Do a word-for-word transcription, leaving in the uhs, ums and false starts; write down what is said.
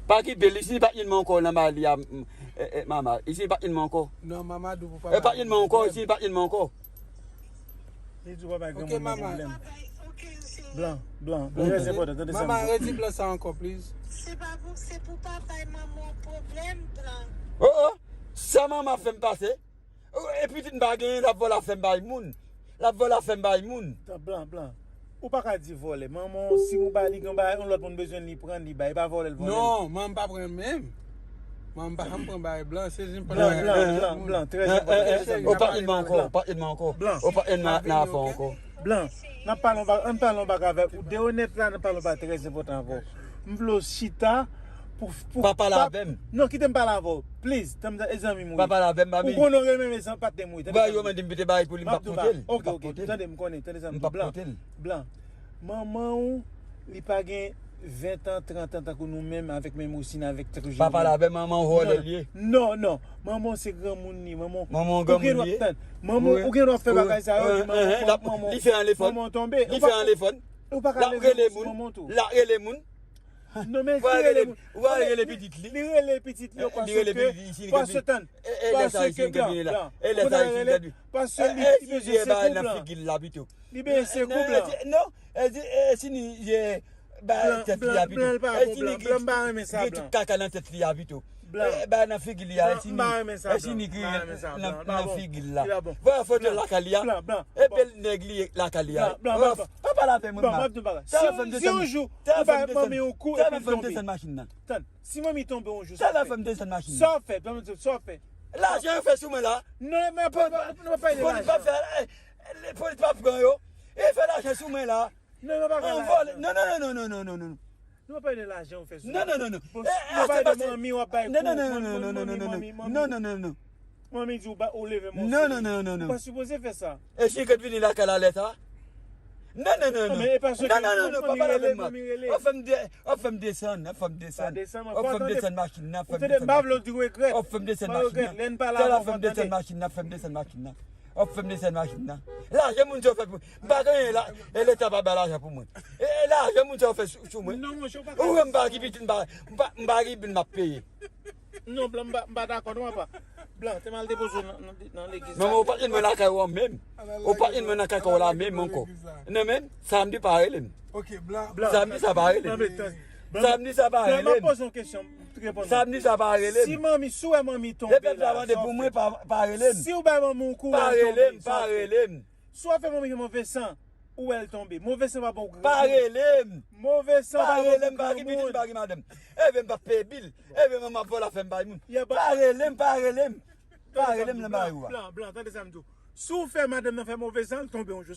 Pa kipe l, isi pa t yon mwen ankò nan bay li a, m, e, e, mama. Isi pa t yon mwen ankò. Non, mama di w pou pa bay li pwoblèm. E pa t yon mwen ankò, isi pa t yon mwen ankò. Li di w pa bay granmoun nan pwoblèm. Blan, blan, blan, trè enpòtan, tande sa m di. Mama, redi blan sa ankò, please. Se pa pou, se pou pa bay manman w pwoblèm, blan. Oh, oh, sa mama fè m pase. E pitit m pa genyen, l ap vòlè afè m bay moun. L ap vòlè afè m bay moun. Tan, blan, blan. Ou pa ka di vòlè. Manman w, si ou ba li gen bagay, yon lòt moun bezwen li pran, li bay. E pa vòlè l vòlè. Non, manman m pa pran menm. Manman m pa janm pran bagay blan. Se jis blan, blan, blan, blan, trè enpòtan. Ou pa ede m ankò, ou pa ede m ankò. Blan. Ou pa ede m nan afè ankò. Blan, n ap pale yon bagay, ann pale yon bagay avèk ou. De onèt la, n ap pale yon bagay trè enpòtan avè w. M vle w chita pou, pou... Pa pale avè m. Non, kite m pale avè w. Please, tanm e zanmi m ou ye. Pa pale avè m, mami. Ou konnen w renmen men san patnè m ou ye. Tande sa m di. Yo mande m pete bagay pou li, m p ap pote l. Ok, ok, tande, m konnen, tande sa m di. M p ap pote l. Blan, manman w, li pa gen ven tan, trant an tankou nou menm avèk menm rosin avèk tankou Jimmy. Pa pale avè m, manman w vòlè l ye. Non, non. Manman w se granmoun li, manman w. Manman w granmoun li ye. Manman w, ou gen dwa fè bagay sa yo, manman w, manman w, li fè anlefòn. Manman w tonbe. Li fè anlefòn. Ou pa ka leve moun sou manman w tou. L ap rele moun. Non, men li rele moun. Ou pa rele pitit li. Li rele pitit li, paske, paske tann. E lè sa isi li ka vini la. E lè sa isi li ka vini. Paske li, li bezwen sekou blan. Li bezwen sekou blan. Non, e si ni ye ba tèt li a pito. E si ni gen tout kaka nan tèt li a pito. Ba nan figi li a, e si ni, e si ni gen nan figi li la. Vwa foto lakay li a. E bèl nèg li lakay li a. Pa pale avè mwen, ma. Sa va fè m desann. Sa va fè m desann machin nan. Tann, si manmi tonbe yon jou, sa w ap fè? Sa w ap fè? Sa w ap fè? Lajan yo fè sou mwen la. Non, men pa, pa, pa, pa pale de lajan. Polis pa fè, eh, polis pa pran yo. E fè lajan sou mwen la. Non, non, pa pale de lajan. Non, non, non. Nou pa pale de lajan yo fè sou mwen. Non, non, non, non. Nou pale de manmi w ap bay kou. Non, non, non, non. Manmi di w ba, ou leve mwen. Non, non, non, non, non. Ou pa sipoze fè sa. E si ke vini lakay la lè sa? Non, non, non, non. Non, men e pa sa ke manmi rele, manmi rele. W ap fè m de, w ap fè m desann, w ap fè m desann. W ap fè m desann machin nan, w ap fè m desann machin nan. W ap fè m desann machin nan. Lè n pale avè w, w ap tande. W ap fè m desann machin nan, w ap fè m desann machin nan. W ap fè m desann machin nan. Lajan moun sa yo fè pou mwen. M pa genyen la, e leta pa bay lajan pou mwen. E, e lajan moun sa yo fè sou, sou mwen. Non, monchè, ou pa ka di sa. Ou wè m pa ki pitit, m pa, m pa, m pa ki bil m ap peye. Non, blan, m pa, m pa dakò non, papa. Blan, te m al depoze w nan, nan, nan legliz la. Manman, ou pa t jwenn mwen lakay ou an menm. Ou pa t jwenn mwen nan kaka w la menm ankò. Non, men, samdi pa rele m. Ok, blan. Samdi sa pa rele m. Samdi sa pa rele m. Blan, m ap poze yon kesyon, reponn mwen. Samdi sa pa rele m. Si manmi, si w wè manmi tonbe la, sa w ap fè? Depi l ta mande pou mwen, pa, pa rele m. Si w bay manmi w kou, pa rele m, pa rele m. Si w ap fè manmi fè move san, ou wè l tonbe. Move san pa bon pou granmoun. Pa rele m. Move san pa bon pou granmoun. Pa rele m, pa gen pitit, pa gen madanm. Ebyen, m p ap peye bil. Ebyen, manman ap vòlè afè m bay moun. Pa rele m, pa rele m. Pa rele m nan bagay ou a. Blan, blan, tande sa m di w. Si w fè madanm nan fè move san, l tonbe yon jou.